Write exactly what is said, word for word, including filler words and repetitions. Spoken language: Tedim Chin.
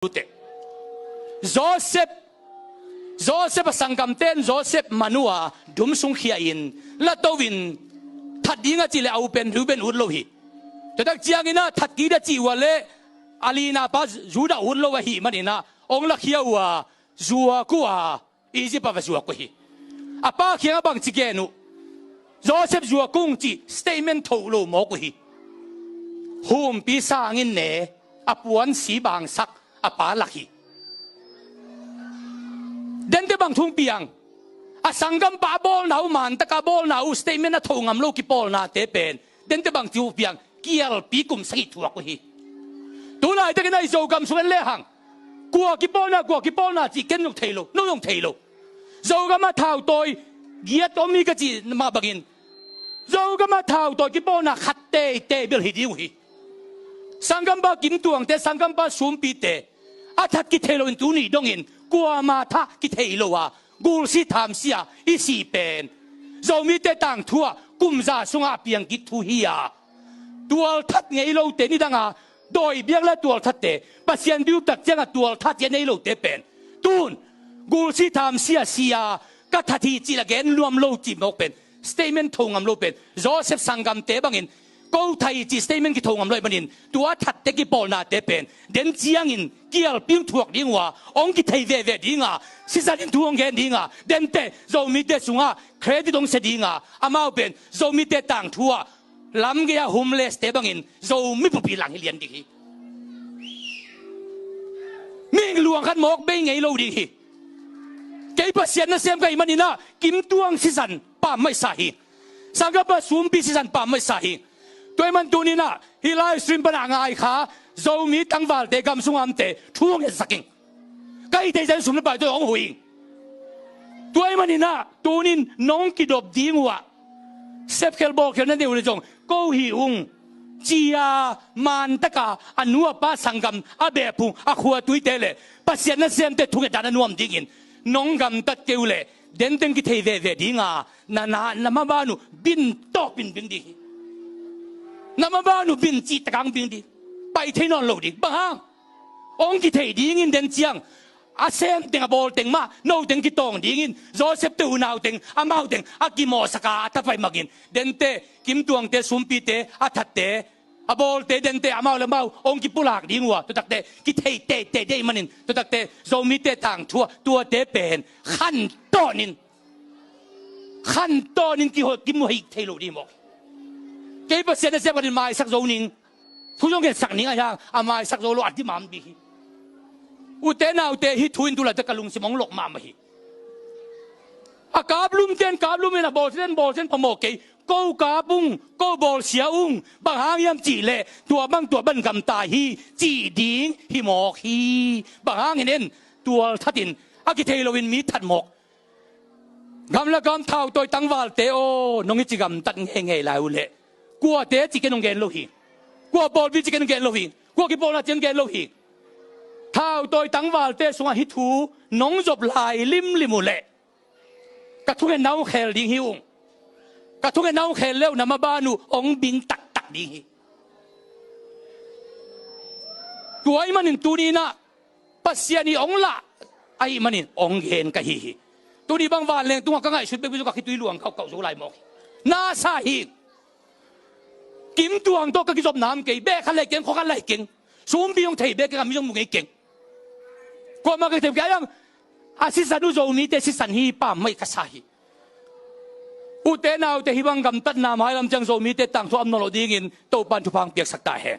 lute. Joseph, Joseph a sanggamte in Joseph man uh a dum sung khia in, la to in, that ding a cih leh a u pen Reuben ut lo hi. Tua tak ciangin ah that kik a cih uh a leh a lina pa Judah ut lo ahih manin ah ong lakhia uh a, zuak uh a, Egypt ah va zuak uh hi. A pa kiangah bangci gen uh? Joseph zuak ung cih statement tho lo mawk uh hi. Humpi sangin ne, a puan si bangsak a pa lak hi. Dente bang thu ong piang? A sanggampa a bawlna uh, man taka a bawlna uh, statement a tho ngam lo kipawlnate pen dente bangci uh piang? Kialpi kum sagih thuak uh hi. Tulaitakin ah i Zogam sung en lehang, kua kipawlna, kua kipawlna cih ken zong thei lo, no zong thei lo. Zogam ah thautawi giat om hi ka cih mah bangin, Zogam ah thautawi kipawlna khat teitei bel hi ding uh hi. Sanggampa Kim Tuangte, sanggampa Sumpite, a that kithei loin tuni dongin kuama thah kithei lo a, gulsi thamsia i sih pen Zomite tangthu ah kum za sungah a piang kik thu hi a, tualthat ngei lote, nidanga dawi biak le tualthatte, Pasian biak tak cianga tualthat a nei lote pen tun gulsi thamsia si a, ka that hi cih la gen nuam lo cih mawk pen, statement tho ngam lo pen, Joseph sanggamte bangin ko that hi cih statement kitho ngam lo ahih manin, tua thatte kipawlnate pen den ciangin kialpi ong thuak ding uh a, ong kithei veve ding a, sisan in thu ong gen ding a, dente Zomite sungah credit ong sia ding a, amau pen Zomite tangthu ah lam gei-a homeless-te bangin Zomi pawlpi lang hi lian ding hi. Mihing luang khat mawk bei ngei lo ding hi. Kei Pasian nasem ka hih manin ah Kim Tuang sisan pammaih sa hi. Sanggampa Sumpi sisan pammaih sa hi. Tua ahih man tuni-in ah hih live stream pan a ngai kha Zomi tangvalte, gam sung a omte thu hong etsak ing. Ka hih theih zah in sum le pai tawh hong huh ing. Tua ahih manin ah tuni-in nong kidop ding uh ah, sepkhel bawlkhel na nei uh leh zong ko hih ung, ci-a man taka a nu a pa sanggam, a beh phung, a khua a tuite leh Pasian nasemte thungetna na nuam dingin nong gamtat kei uh leh denteng kithei veve ding a, na, na, na maban uh bin tawh bin bing ding hi. Na maban uh bin cihtak hong bing ding. Pai thei nawn lo ding. Bang hang? Hong kithei dingin den ciang a semteng, a bawlteng mah, noteng kitawng dingin, Joseph-te unauteng, amauteng a kimawhsak a, a thapai makin, dente, Kim Tuangte, Sumpite, a thatte, a bawlte, dente, amau le amau hong kipulak ding uh a, tua takte kithei teitei ding ahih manin, tua takte Zomite tangthu ah tuate pen khantawnin, khantawnin kiho-, kimuhih thei lo ding mawk. Kei Pasian nasem ka hih manin maisak zo ning. Thu zong gensak ning a hiang, a maisak zo lo a dimam ding hi. Ute naute, hih thu in tu laitak ka lungsim hong lok mahmah hi. A kaplumte in kaplum in, a bawlsiate in bawlsia in phamawh kei. Ko kap ung, ko bawlsia ung, bang hang hiam cih leh tua bang tua bang gamta hi cih ding hi mawk hi. Bang hangin en, tualthat in, a kithei loin mi that mawk. Gamla gam thautawi tangvalte aw, nong i ci gamtat ngeingei lai uh leh, kuate ci ken hong gen lo hi. Kua pawlpi ci ken hong gen lo hi. Kua kipawlna ci ken hong gen lo hi. Thautawi tangvalte sungah hih thu nong zop lai limlim uh leh, ka thungetna hong khel ding hi ung. Ka thungetna hong khel le uh na maban uh hong bing taktak ding hi. Tua ahih manin tuni-in ah Pasian in hong lah ahih manin hong gen ka hi hi. Tuni bang vanleng tungah ka ngaihsut bekbek zong ka khitui luang kauhkauh zo lai mawk hi. Na sa hi. Kim Tuang tawh ka kizopna om kei, beh khat lai keng, khua khat lai keng. Sumpi hong thei bek keng, a mi zong mu ngei keng. Kuamah ka thei kei a hiang, a sisan uh Zomite sisan hi pammaih ka sa hi. Ute naute, hih bang gamtatna mailam ciang Zomite tangthu a om nawn loh dingin Topa'n thupha hong piaksak ta hen.